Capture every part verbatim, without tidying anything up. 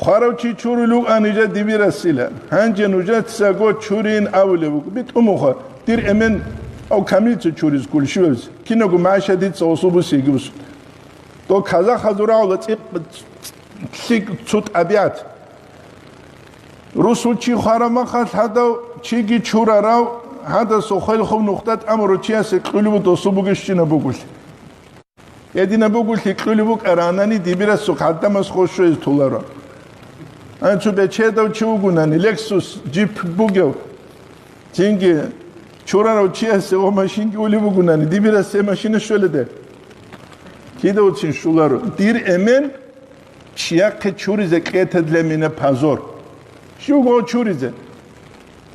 Хъварав чи чурулев ан нижер дибирасила. Гьанже нужецаго чурин абулеб буго. БитӀумуха, дир эмен ав камилца чуриз кколищ вевзе. Кинаго маша дица особо сиги бусун. То казахазул рагӀула цӀикъ-, лъикӀ цо тӀабигӀат. Русул чи хварамахал гьадав чиги чурарав, гьадасул хвелхъуб нухда тӀамурав чиясе кьулеб досул бугищина бугулъ. Гьедина бугулъи кьулеб букӀаранани дибирасухъ гӀадамаз хошугьез толаро. Ан цо бечедав чи вугунани, Lexus, джип бугев, цинги чурарав чиясе ва машинги улеб бугунани, дибирас гьеб машина щоледе? Кидавцин щуларо. Дир эмен чияхъе чуризе кьета для меня позор. Щив гъо чуризе?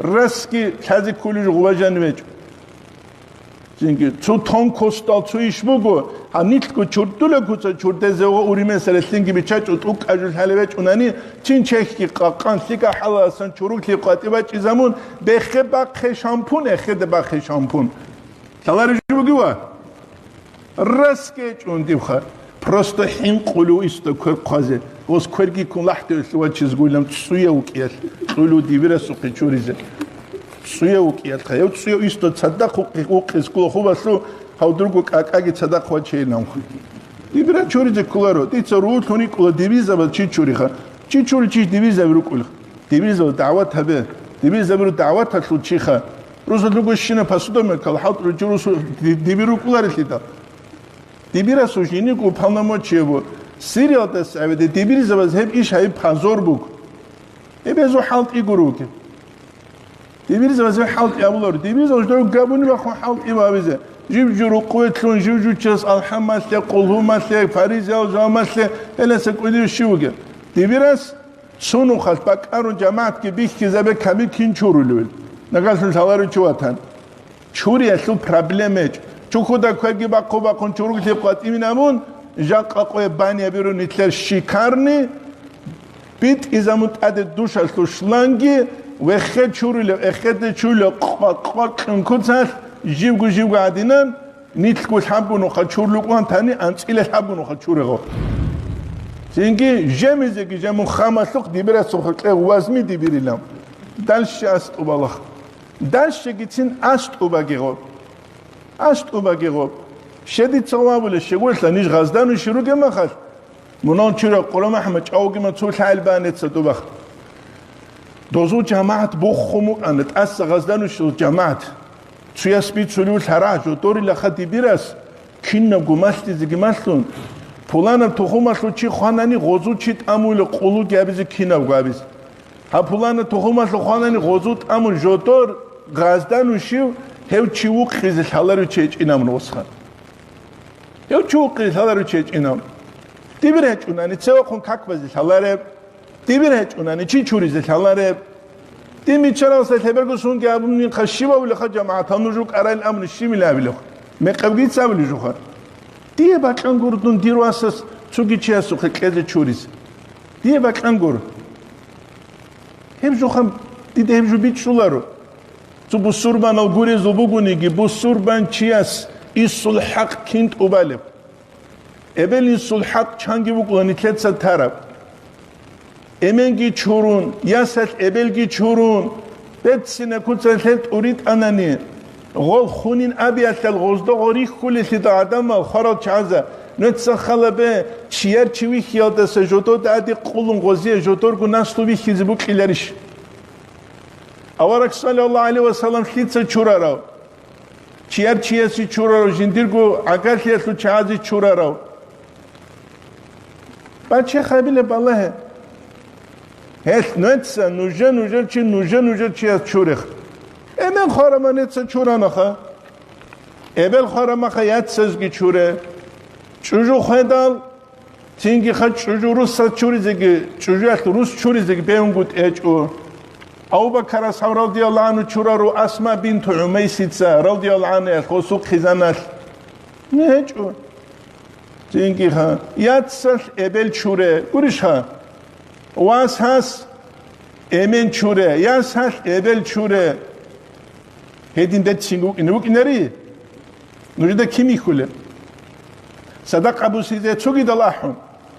Расги лъазе кколев жо гъубажан вечӀо. Цинги цо тонкостал цо иш буго, гьанилъго чурдула куца чурдезе ва уримесалъинги бичачӀо тӀукӀа жо лъалев вечӀунани, чин чехьги къакъан лъикӀа хӀалаласан чуруглъи къватӀи бачӀизамун, бехе бахъе шампун, эхеде бахъе шампун. Лъалари жо буги ва? Расги чӀун дивха. Просто хӀинкъулев иста квер хъвазе. Гъос кверги ккун лахӀдевлъи вачиз гуйлан цӀуяв вукӀиялъ кьулев дибирасухъе чуризе. ЦӀуяв вукӀиялъха. Гьев цӀуяв иста цадахъ вукъи-, вукъиз ккола хубалъу гьав дурго кӀакӀаги цадахъ вачейиланха. Дибира чуризе кколаро. Дица рулъун рикӀкӀула дибизабаз чи чуриха. Чи чури чи дибизаби рукӀулха. Дибизабаз дагӀват гьабе. Дибизабиру дагӀваталъул чиха. Русулъ руго щина посудомойкал хӀалтӀулев чи русу ди-, дибир рукӀуларелъидал. Дибирасул жиниго уполномочие буго. Сириялдаса гӀебеде дибирзабаз гьеб иш гьайиб позор буго. Гьеб гьезул хӀалтӀи гуро вугеб. Дибирзабаз гьеб хӀалтӀи абуларо. Дибирзабаз жо габуни бахун хӀалтӀи бабизе. Жив жо рукъуе лъун, жив жучас алхӀамалъе, къулгьумалъе, фаризиял жалмалъе, гьеласа кӀудив щив вугеб. Дибирас цунухъалъ бакӀарун жамагӀатги бихьизабе камил кин чурулевел. Нагалъун лъаларев чи ватан. Чуриялъул проблема гьечӀо. Чухьуда квеги бахъу-бахъун чуруглъи къватӀивин абун, жакъа къоя баня бирун нилъер шикарни, битӀизамун тӀаде душалъул шланги, вехе чурулев, эхеде чурулев къвакъ-къвакъ кьун куцалъ, живго-живго гӀадинан, нилъго лъабгунуха чур лукӀван тани, анцӀила лъабгунуха чурего. Цинги жемизеги жемун хамалъухъ дибирасухъ кьев вазми дибирилан. Дальше астӀубалахъ. Дальшегицин астӀубаги гъоб. АстӀубаги гъоб. Щедица гъвабулеб щегоялъа ниж гъазданущи ругеб махалъ, мунагьал чурав Къурамахмад чӀавгима цо лъагӀел банеца дубахъ. Дозул жамагӀат буххун букӀана, тӀаса гъазданущил жамагӀат. Цуяс бицулев лъарагӀ жодорилаха дибирас, кинабго малъизеги малъун, пуланаб тухумалъул чи хванани гъозул чи тӀамула къулуги абизе кинабго абизе. Гьаб пулана тухумалъул хванани гъозул тӀамун жодор гъазданущив гьев чи вукъизе лъаларев чи гьечӀинамун гъосха. Гьев чи вукъизе лъаларев чи гьечӀинамун. Дибир гьечӀунани цевахъун как базе лъалареб, дибир гьечӀунани чи чуризе лъалареб. Дин биччаралса лъеберго сунги абунинха щиб абулеха жамагӀатал нуж рукӀарайин абуни щибила абилеха? Мекъабгица абулеб жуха? Дие бакьан гур дун дир васас цоги чиясухъе кьезе чуризе. Дие бакьан гур. Гьеб жо хам, дида гьеб жо бичӀчӀуларо. Цо бусурбанал гурезул бугониги, бусурбан чияс исул хӀакъ кин тӀубалеб? Эбел-инсул хӀакъ чанги букӀула нилъеца тараб. Эменги чурун, ясалъ эбелги чурун, беццина куца лъел тӀуритӀанани, гъол хунин абиялъал гъоздо гъорихьулелъида гӀадамал хварал чагӀаза, нуца халабе, чияр чи вихьиялдаса жодода ади къулун гъозие жодорго наслу вихьизе букӀиларищ? Авараг саллаллагьу гӀалайгьи ва саллам лъица чурарав? Чияр чиясе чурарав, жиндирго гӀагарлъиялъул чагӀазе чурарав? Бачехъ гьабила балагье. Гьелъ нуца нужа-нужер чи, нужа-нужер чияс чурех. Эмен хвараманица чуранаха. Эбел хварамаха яцазги чуре. ЧӀужу хведал, цинги ха чӀужу руссал чуризеги, чӀужуялъ рус чуризеги бегьунгутӀи гьечӀо. Абу-Бакар асхӀаб радияллагьу гӀанхӀу чурару Асма бинту ГӀумайсица радияллагьу гӀанхӀа гъосул хъизаналъ. Не гьечӀо. Цинги ха, яцалъ эбел чуре, гурищха? Вас гьас эмен чуре, яс гьалъ эбел чуре. Гьедин деццин вукӀине вукӀинари? Нужеда кин вихьулеб? Садакъа бусизе цогидал ахӀун,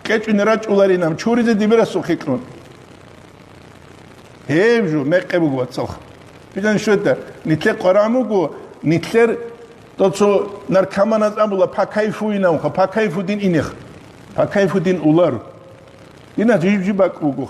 КӀечӀуни рачӀуларинан чуризе дибирасухъе кьун. Гьеб жо мекъи буго, вацалха. Бидан щвета, нилъер къваран буго, нилъер доцо наркоманаз абула, «По кайфу инавха, по кайфу дин инех». По кайфу дин улар. Дина жиб-жиб бакӀ буго.